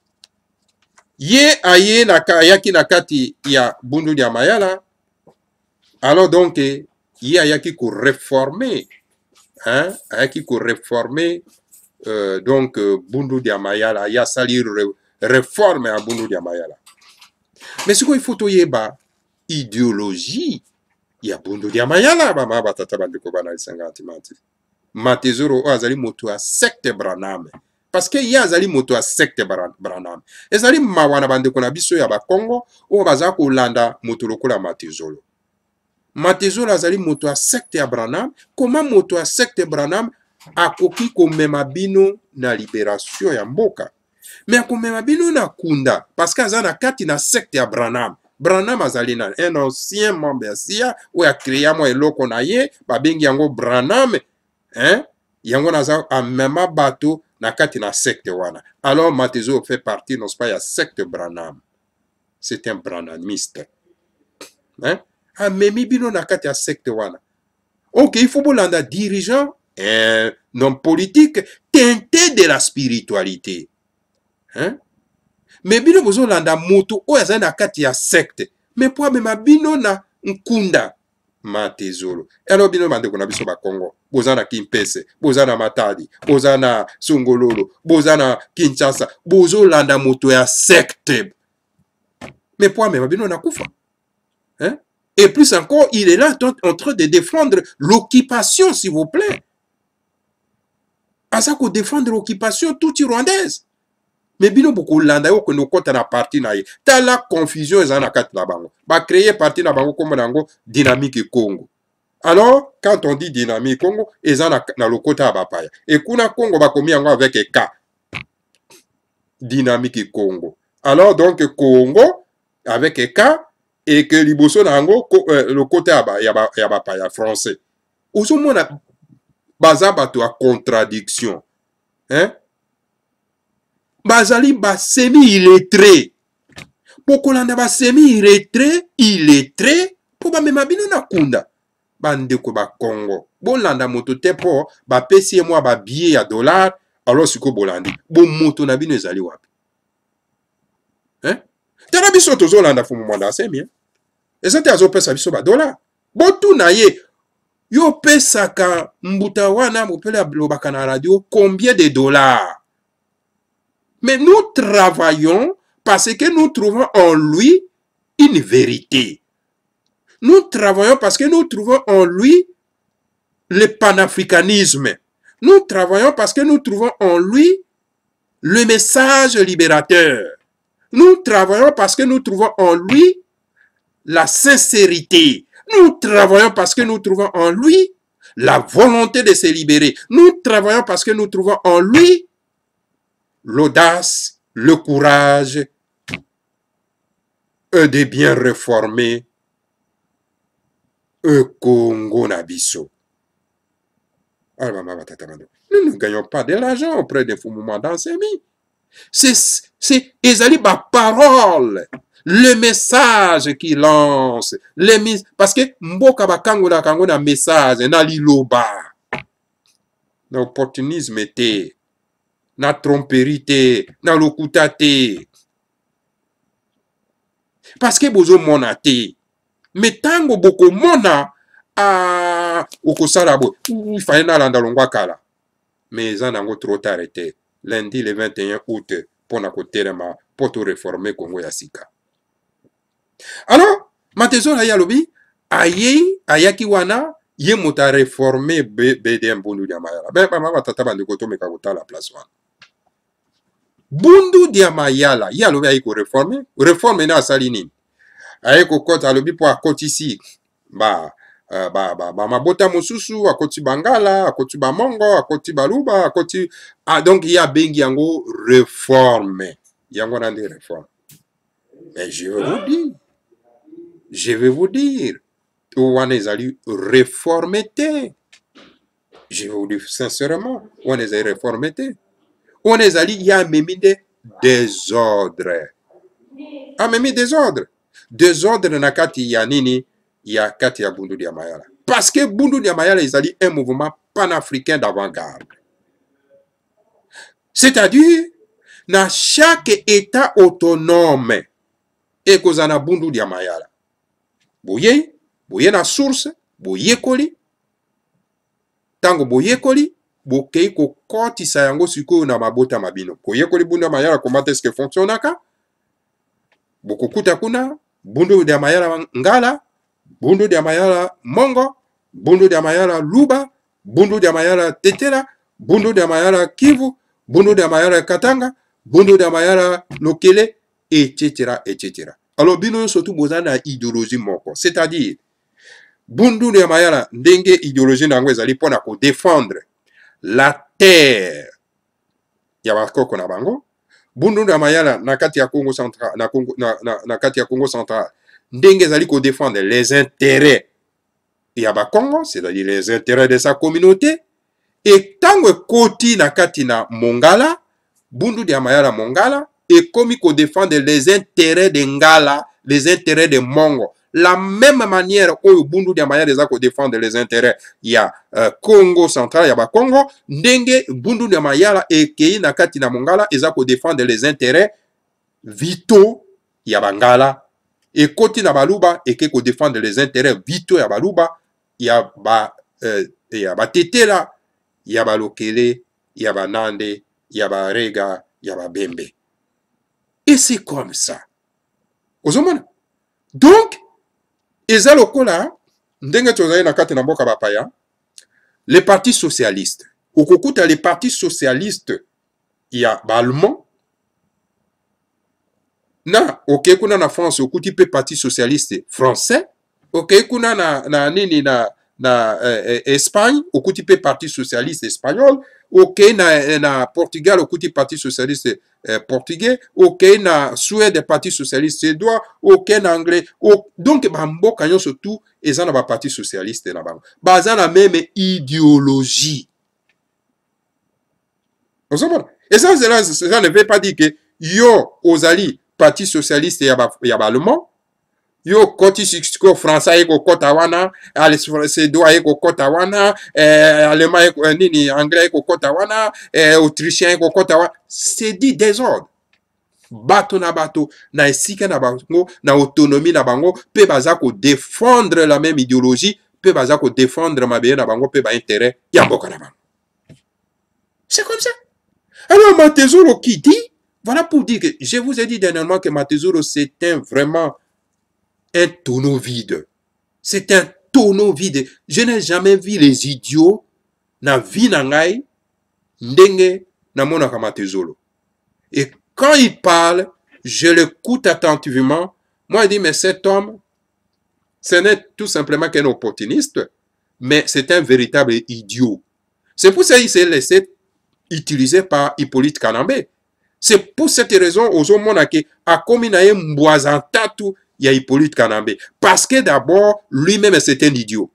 ye aye na ayaki na kati ya Bundu dia Mayala. Alors donc ye ayaki ko reformer, hein, ayaki ko reformer donc Bundu dia Mayala, ye asali reforme ya Bundu dia Mayala. Mais sikoyo il faut toyeba idéologie ya Bundu dia Mayala. Bamama batata bandeko bana lisanga antimanti, Matezoro oyo azali moto ya secte Branham, parce que ye azali moto ya secte Branham. Ezali mawa na bandeko na biso ya Bakongo oyo baza kolanda moto lokola Matezolo. Matezolo azali moto ya secte ya Branham. Koma moto ya secte Branham akoki komema bino na liberation ya mboka, me akomema bino na kunda, parce que aza na kati na secte ya Branham. Branham azali nani? Un ancien membre ya CIA oyo acrea mwa eloko na ye, babengi yango Branham, hein? Yango naza amema bato na kati na secte wana. Alors Matezo fait partie, n'est-ce pas, ya secte Branham. C'est un branhamiste. Hein? Amemi bino na kati ya secte wana. Ok, il faut bolanda dirigeant, un homme politique teinté de la spiritualité. Hein? Mais bino bozolanda moto oyo azali na kati ya secte, mais po amema bino na nkunda matezolo. Alors bino bandeko na biso ba Congo, boza na Kimpese, boza na Matadi, boza na Songololo, boza na Kinshasa, bozolanda moto ya secte, mais po amema bino na kufa. Hein? Et plus encore, il est là en train de défendre l'occupation, s'il vous plaît. Aza ko défendre l'occupation tutsi rwandaise. Mais bino bokolanda yo okende okota na parti na ye. Tala confusion eza na kati na bango. Ba créer parti na bango kombo na yango Dynamique Congo. Alors, quand on dit Dynamique Congo, eza na, na lokota ya bapaya. Et kuna Congo bakomi yango avec K. Dynamique Congo. Alors donc Congo avec K et que liboso na yango lokota ya bapaya français. Ozomona baza bato ya contradiction, hein? Bazali ba semi illettré. Bokolanda ba semi illettré, illettré mpo bamema bino na kunda. Bandeko ba Congo, bolanda moto te mpo bapesi ye mwa ba billet ya dollar, alors sikoyo bolandi bomoto na bino ezali wapi? Hein? Tala biso tozolanda Fumu Mwanda Asemi, hein? Eza te azopesa biso ba dollar. Botuna ye, yo opesaka mbuta wana mopele alobaka na radio combien de dollars? Mais nous travaillons parce que nous trouvons en lui une vérité. Nous travaillons parce que nous trouvons en lui le panafricanisme. Nous travaillons parce que nous trouvons en lui le message libérateur. Nous travaillons parce que nous trouvons en lui la sincérité. Nous travaillons parce que nous trouvons en lui la volonté de se libérer. Nous travaillons parce que nous trouvons en lui l'audace, le courage de bien réformer Congo na biso. Alors, maman, tata, nous ne gagnons pas de l'argent auprès des Fumu Mwanda Nsemi. C'est ezali ba parole, le message qui lance, les mis, parce que mboka bakangolaka yango na message, na liloba, na opportunisme te, na tromperie te, na lokuta te. Parce que bozomona te. Mais tango bokomona, ah, okosala boye, il fallait nalanda longwa kala. Mais eza nango trop tard te. Lundi le 21 août mpo na kotelema mpo to reformer Congo ya sika. Alors, Matezola ye alobi, ayei, ayaki wana, ye moto a reformer BDM Bundu dia Mayala. Ben, ba mama tata bandeko tomeka kotala place wana. Bundu dia Mayala, ye alobi aye ko reformer, reforme na asali nini? Aye kokota, alobi mpo akotisi ba ba, ba, ba mabota mosusu, akoti bangala, akoti bamongo, akoti baluba, akoti, ah, donc ye abengi yango reforme. Yango wana nde reforme. Mais je vais vous dire, je vais vous dire, wana ezali reforme te. Je vous dis sincèrement, wana ezali reforme te. Wana ezali ye amemi nde désordre. Amemi désordre. Désordre na kati ya nini? Ya kati ya Bundu dia Mayala. Parce que Bundu dia Mayala ezali un mouvement panafricain d'avant-garde. C'est-à-dire, na chaque état autonome ekozala na Bundu dia Mayala. Boye, boye na source, boyekoli. Tango boyekoli, bokei kokotisa yango sikoyo na mabota ma bino. Boyekoli Bundu dia Mayala comment est-ce que fonctionnaka? Bokokuta kuna Bundu dia Mayala Ngala, Bundu dia Mayala Mongo, Bundu dia Mayala Luba, Bundu dia Mayala Tetela, Bundu dia Mayala Kivu, Bundu dia Mayala Katanga, Bundu dia Mayala Lokele, etc., etc. Alors bino surtout boza na idéologie moko, c'est-à-dire Bundu dia Mayala ndenge idéologie na yango ezali pona ko défendre la terre ya bakoko na bango. Bundu dia Mayala na kati ya Congo central, na Congo, na, na, na kati ya Congo central. ndenge ezali kodefendre les intérêts ya bakongo, c'est-à-dire les intérêts de sa communauté. E ntango ekoti na kati na Mongala, Bundu dia Mayala Mongala, ekomi kodefendre les intérêts de Ngala, les intérêts de Mongo. La même manière oyo Bundu dia Mayala eza kodefendre les intérêts ya Congo central, ya bakongo, ndenge Bundu dia Mayala ekei na kati na Mongala eza kodefendre les intérêts vitaux ya bangala, ekoti na baluba eke kodefendre les intérêts vitaux ya baluba, ya ba ya batetela, ya balokele, ya banande, ya barega, ya babembe. Et c'est comme ça, ozomona. Donc eza lokola ndenge tozali na kati na mboka bapaya, le parti socialiste, okokuta le parti socialiste ya baallemand na okei kuna na France, okuti mpe parti socialiste français, okei kuna na nini na Espagne, okuti mpe parti socialiste espagnol, okei na Portugal, okuti parti socialiste portugais, okei na Suède, parti socialiste suédois, okei na anglais. Donc bamboka nyonso tout eza na baparti socialiste na bango, baza na même idéologie. Ozomona, eza nzela. Ça ne veut pas dire que yo ozali parti socialiste ya baallemand, yo okoti sikoyo français aye kokɔta wana, suédois aye kokɔta wana, allemand nini, anglais aye kokɔta wana, autrichien aye kokɔta wana. C'est du désordre. Bato na bato na esika na bango, na autonomie na bango, mpe baza kodefendre la même idéologie, mpe baza kodefendre mabele na bango mpe baintérêt ya mboka na bango. C'est comme ça. Alors Matezolo qui dit, voilà pour dire que je vous ai dit dernièrement que Matezolo, c'est un vraiment un tonneau vide. C'est un tonneau vide. Je n'ai jamais vu les idiots na vie na ngai ndenge namonaka Matezolo. Et quand il parle, je l'écoute attentivement. Moi, je dis, mais cet homme, ce n'est tout simplement qu'un opportuniste, mais c'est un véritable idiot. C'est pour ça qu'il s'est laissé utiliser par Hippolyte Kanambe. C'est pour cette raison, ozomona ke akomi na ye mbwaza ntatu ya Hippolyte Kanambe. Parce que d'abord, lui-même, c'est un idiot.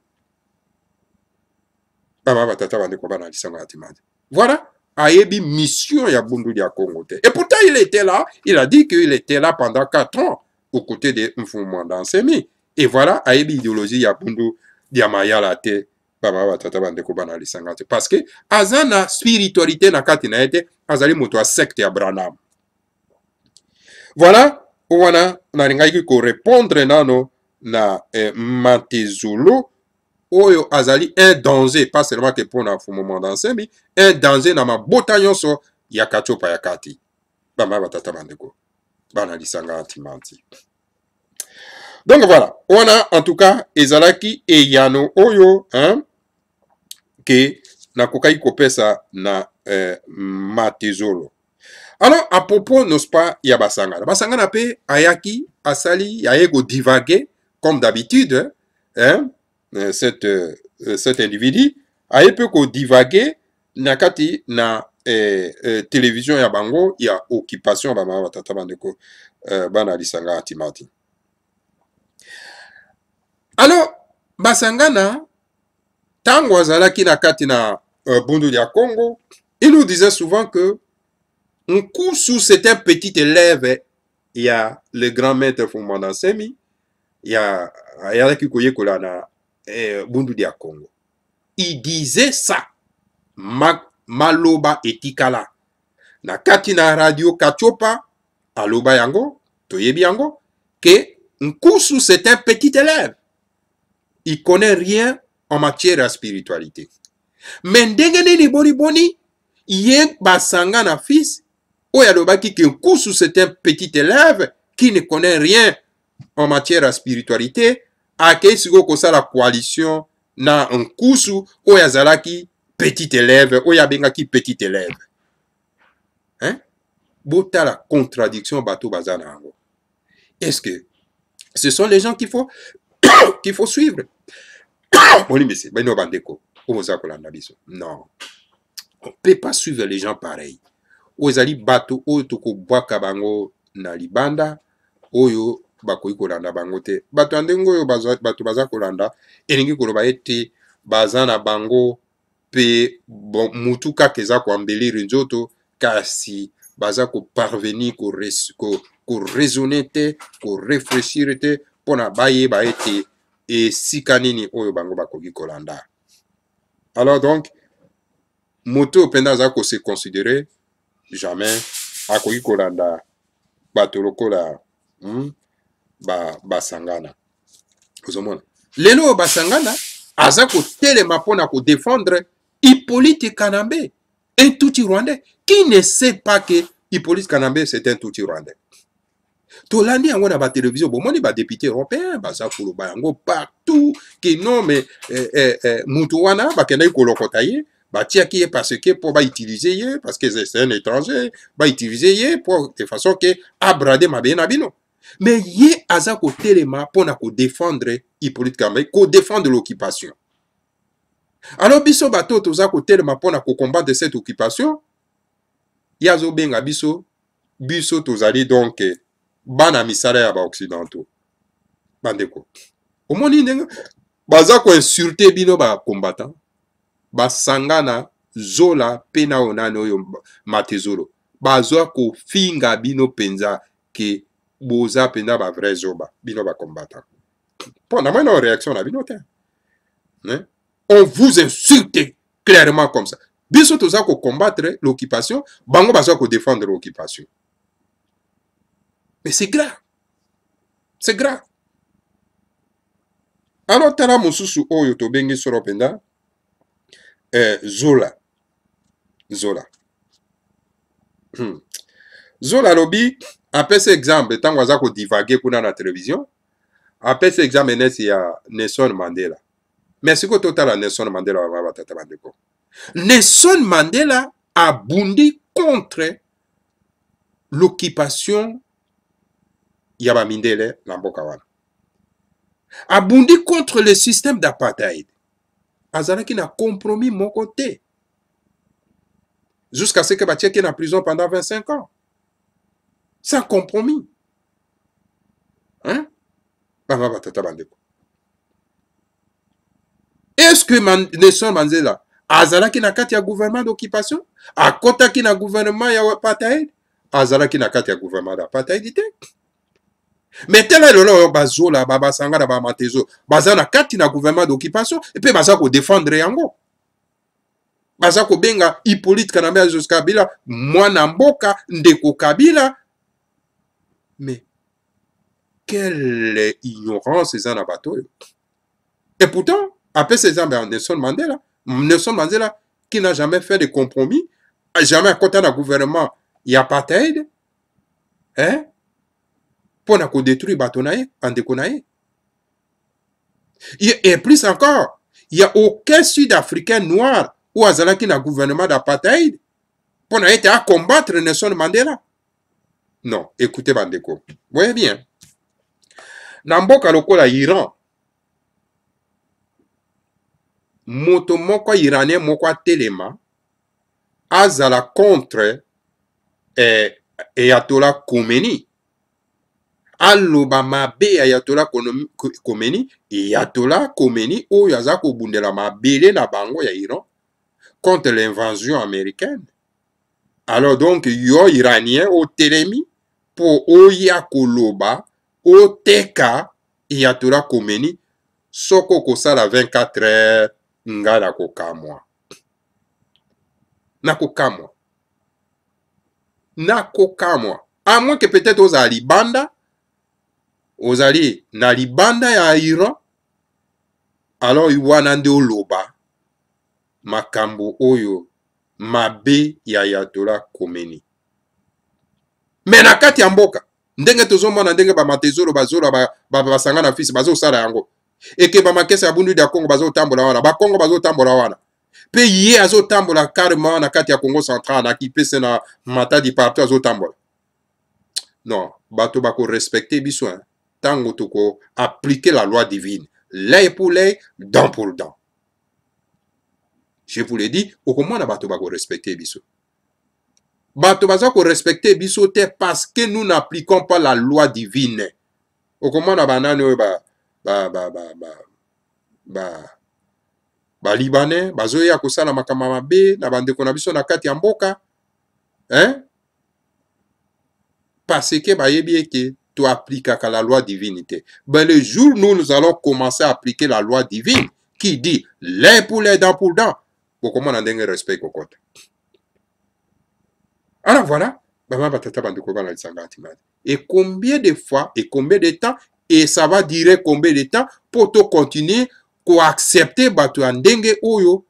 Baba batata bandeko bana lisanga ya timadi. Voilà, ayebi mission ya Bundu ya Congo te. Et pourtant, il était là, il a dit qu'il était là pendant 4 ans, aux côtés de Mfumu Mwanda Nsemi. Et voilà, ayebi idéologie ya Bundu ya Mayala te. Baba batata bandeko bana lisanga te. Parce que aza na spiritualité na kati na ye te, azali moto ya secte ya Branham. Voilà, wana nalingaki korépondre nano na Matezolo oyo azali un danger, pas seulement que mpona Mfumu Mwanda Nsemi, un danger na mabota nyonso ya Katiopa ya kati. Bama batata bandeko bana lisanga antimanti. Donc voilà, wana en tout cas ezalaki eyano oyo, hein, ke nakokaki kopesa na Matezolo. Alors, à propos, n'est-ce pas, ya Basangana. Basangana pe ayaki asali aye ko divaguer comme d'habitude, hein, cet individu aye pe ko divaguer na kati na télévision ya bango ya occupation. Bamama batata bandeko bana lisanga ya timati. Alors Basangana, ntango azalaki na kati na Bundu ya Congo, il nous disait souvent que Nkusu, c'est un petit élève ya le grand maître Fumanda Nsemi ya ayalaki koyekola na Bundu ya Congo. Il disait ça. Maloba etikala na kati na radio Katiopa, aloba yango, toyebi yango ke Nkusu, c'est un petit élève, il connaît rien en matière ya spiritualité. Mais ndenge nini, boni boni ye Basanga na fils oyo alobaki ke Nkusu, c'est un petit élève qui ne connaît rien en matière ya spiritualité, akei sikoyo kosala coalition na Nkusu oyo azalaki petit élève, oyo abengaki petit élève, hein? Botala contradiction bato baza na yango. Est-ce que ce sont les gens qu'il faut suivre? Bolimbisi bino bandeko oyo boza kolanda biso. Non, on peut pas suivre les gens pareil. Oyo ezali bato oyo tokobwaka bango na libanda oyo. bakoki kolanda bango te. Bato ya ndenge oyo bato baza kolanda, elingi koloba ete baza na bango mpe bon, mutu kaka eza koambelire nzoto, kasi baza koparvenir koraisonne ko te, koreflechir te mpo na bayeba ete esika nini oyo bango bakoki kolanda. Alors donc moto oyo mpenza aza kose considere jamais akoki kolanda bato lokola basangana. Ozomona lelo oyo basangana aza kotelema mpo na kodefendre Hippolyte Kanambe, un Tutsi rwandais. Qui ne sait pas que Hippolyte Kanambe, c'est un Tutsi rwandais? Tolandi yango na batelevizio, bomoni badepute européen baza koloba yango partout ke non mais mutu wana bakendaki kolokota ye, batiaki ye parce que mpo bautilize ye, parce que c'est un étranger, bautilize ye mpo de façon ke abrade mabele na bino. Mais ye aza kotelema mpo na kodefendre Hippolyte Kanambe, kodefendre l'occupation. Alors biso bato toza kotelema mpo na kocombattre cette occupation, ye azobenga biso, biso tozali donc bana misala ya baoccidentaux. Bandeko, omoni ndenge baza koinsulte bino bacombattant, basangana Zola mpe na oyo nani oyo Matezolo, bazwa kofinga bino mpenza ke boza mpenza ba vrai zoba bino bacombattant. Mpo na mwana réaction na bino te, hein? On vous insulte clairement comme ça. Biso toza kocombattre l'occupation, bango baza kodéfendre l'occupation. Mais c'est grave, c'est grave. Alors tala mosusu oyo tobengi solo mpenza Zola. Zola. Zola alobi, apesi exemple ntango aza kodivague kuna na télévision, apesi exemple neti ya Nelson Mandela. Mais sikoyo totala Nelson Mandela, bama batata bandeko. Nelson Mandela abundi contre l'occupation ya bamindele na mboka wana, abundi contre le système d'apartheid, azalaki na compromis moko te jusqu'à ce que batiaki na prison pendant 25 ans sans compromis, hein? Bama batata bandeko, est-ce que Nelson Mandela azalaki na kati ya gouvernement d'occupation? Akotaki na gouvernement ya apartheid? Azalaki na kati ya gouvernement d'apartheid te. Mais tala lelo oyo bazola babasanga na bamatezo baza na kati na gouvernement d'occupation mpe baza kodefendre yango, baza kobenga Hippolyte Kanambe Azus Kabila mwana mboka, ndeko Kabila. Mais quelle ignorance eza na bato oyo! Et pourtant apesa exemple ya Nelson Mandela, Nelson Mandela qui n'a jamais fait de compromis, jamais akota na gouvernement ya apartheid, hein, mpo na kodétruire bato na ye, bandeko na ye. Et plus encore, il y a aucun Sud-Africain noir oyo azalaki na gouvernement d'apartheid mpo na ete acombattre Nelson Mandela. Non, écoutez bandeko, voyez bien, na mboka lokola Iran, moto moko iranien moko atelema azala contre Ayatollah Khomeini, aloba mabe ya Ayatollah Khomeini, Ayatollah Khomeini oyo aza kobundela mabele na bango ya Iran contre l'invasion américaine. Alors donc yo iranien otelemi mpo oya koloba oteka Ayatollah Khomeini, soki okosala 24 heures, ngai nakokamwa, nakokamwa, nakokamwa. À moins que peut-être ozala libanda, ozali na libanda ya Iran, alors wana nde oloba makambo oyo mabe ya Ayatollah Khomeini. Me na kati ya mboka, ndenge tozomona ndenge bamatezolo bazola basanga na fisi bazosala yango, eke bamakese ya bundu ya Kongo bazotambola wana, bakongo bazotambola wana, mpe ye azotambola carrément na kati ya Congo central, na Kipese, na Matadi, partout azotambola. Non, bato bakorespecte biso, hein, ntango toko appliquer la loi divine, l'œil pour l'œil, dent pour dent. Je vous le dis, okomona bato bakorespecte biso. Bato baza korespecte biso te parce que nous n'appliquons pas la loi divine. Okomona banani oyo ba ba ba ba ba ba ba libanais bazoya kosala makambo mabe na bandeko na biso na kati ya mboka, hein? Parce que bayebi ete to appliquaka la loi divine te. Ben, le jour nous, nous allons commencer à appliquer la loi divine qui dit l'œil pour l'œil, dent pour dent, bokomona ndenge respect ekokota. Alors voilà, bama batata bandeko bana lisanga antimade. Et combien de fois et combien de temps et ça va durer combien de temps pour to continuer ko accepter bato ya ndenge oyo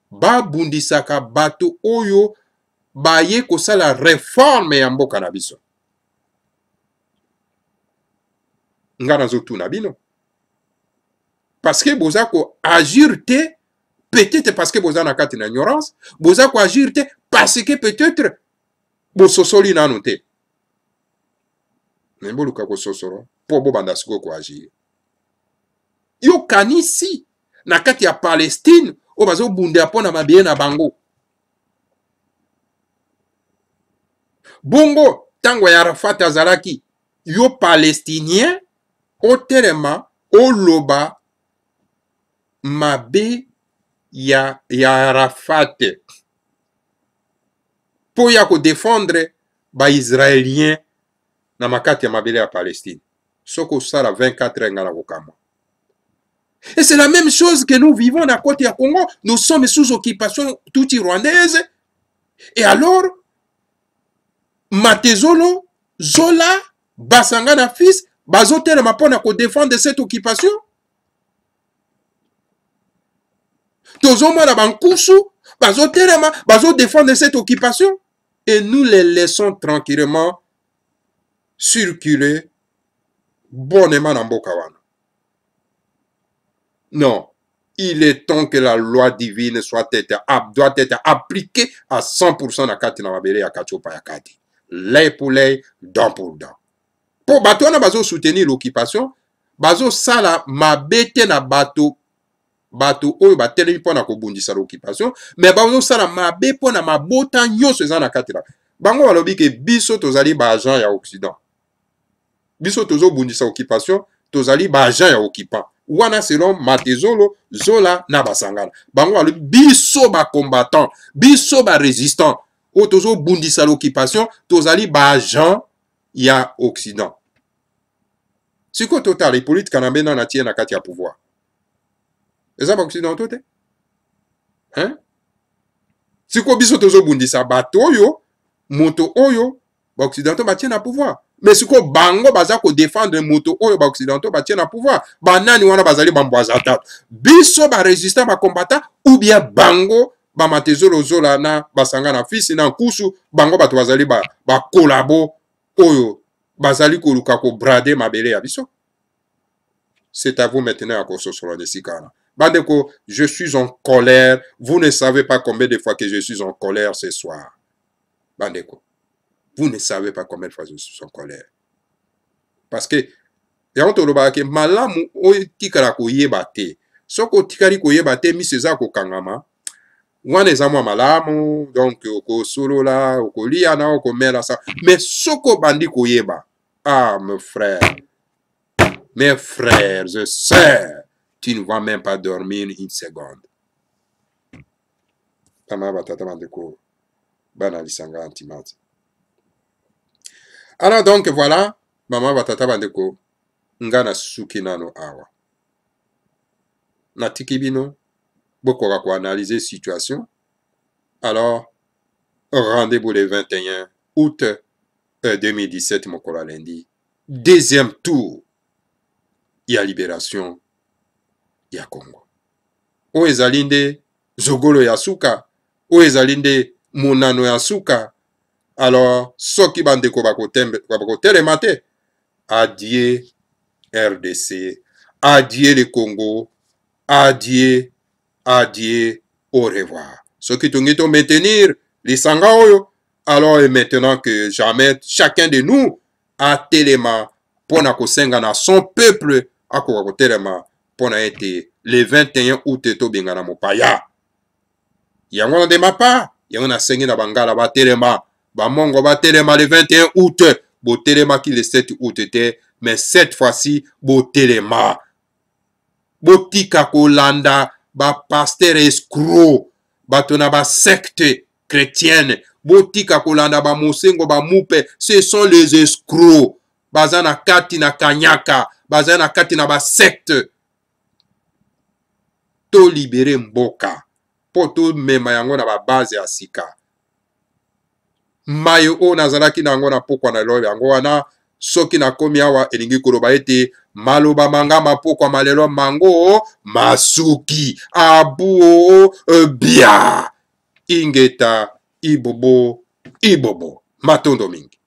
babundisaka bato oyo baye kosala reforme ya mboka na biso? Nga nazotuna bino parce que boza ko agir te, peut-être parce que boza na kati na ignorance, boza ko agir te parce que peut-être bososoli nanu te. Me boluka kososolo mpo bobanda sikoyo koagir. Yokanisi na kati ya Palestine oyo bazobundela mpo na mabele na bango. Bongo ntango ya Arafat azalaki, yo palestinien otelema oloba mabe ya Arafat mpo ya kodefendre baisraelien na makati ya mabele ya Palestine. Soki osala 24 heures, ngai nakokamwa. Et c'est la même chose que nous vivons na côte ya Congo. Nous sommes sous occupation tutsi rwandaise. Et alors, Matezolo, Zola, Basangana fils, bazotelema mpo na kodefendre cette occupation. Tozomona bankusu, bazotelema, bazodefendre cette occupation. Et nous les laissons tranquillement circuler bonnement na mboka wana. Non, il est temps que la loi divine doit être appliquée à 100% na kati na mabele ya Katiopa ya kati. L'œil pour l'œil, dent pour dent. Po bato wana bazo soutenir l'occupation, bazo sala mabe te na bato, bato oyo batelemi mpo na kobundisa l'occupation, mais bazo sala mabe mpo na mabota nyonso eza na kati na bango. Balobi ke biso tozali ba agent ya Occident, biso tozobundisa occupation, tozali ba agent ya occupant wana selon Matezolo, Zola na Basangana. Bango balobi biso ba combattant, biso ba résistant oyo tozobundisa l'occupation, tozali ba agent ya Occident. Sikoyo totala Hippolyte Kanambe nani atie na kati ya pouvoir, eza ba occidentaux te, hein? Sikoyo biso tozobundisa bato oyo, moto oyo ba occidentaux batie na pouvoir, mais sikoyo bango baza kodefendre moto oyo ba occidentaux batie na pouvoir. Banani wana bazali bambwaza tatu? Biso ba résistant, ba combattant, ou bien bango bamatezolo Zola na basanga na fisi na nkusu? Bango bato bazali bakolabo ba oyo bazali koluka kobrade mabele ya biso. C'est à vous maintenant ya kososola na esika wana. Bandeko, je suis en colère. Vous ne savez pas combien de fois que je suis en colère ce soir. Bandeko, vous ne savez pas combien de fois je suis en colère. Parce que yango tolobaka ke malamu otikala koyeba te. Soki otikali koyeba te, miso eza kokangama, wana eza mwa malamu, donc okosolola, okolia na okomela sa. Mais soki obandi koyeba, ah mes frères, mes frères et sœurs, tu ne vas même pas dormir une seconde. Bama batata bandeko bana lisanga antimati. Alors donc voilà, mama batata bandeko, nga nasuki nano awa. Natiki bino bokoka koanalyse situation. Alors rendez-vous le 21 août 2017, mokolo ya lundi, deuxième tour ya libération ya Congo. Oyo ezali nde zogolo ya suka, oyo ezali nde monano ya suka. Alors soki bandeko bakotelema te, adieu RDC, adieu le Congo, adieu, adieu, au revoir. Soki tongi to maintenir lisanga oyo, alors et maintenant que jamais, chacun de nous atelema mpo na kosenga na son peuple akoka kotelema mpo na ete le 21 août tobengana mopaya. Yango na de mapa, yango nasengi na bangala batelema, bamongo batelema le 21 août. Botelemaki le 7 août te. Mais cette fois-ci botelema, botika kolanda ba pasteur escroc, bato na ba secte chrétienne, botika kolanda ba mosengo ba mupe, ce sont les escrocs, baza na kati na kanyaka, baza na kati na ba secte. Tolibere mboka mpo tomema yango na babase ya sika. Maye oyo nazalaki na yango na pokwa na lelo yango wana. Soki nakomi awa, elingi koloba ete maloba manga mapokwa malelo mango masuki. Abuo bia, ingeta, ibobo ibobo, matondo mingi.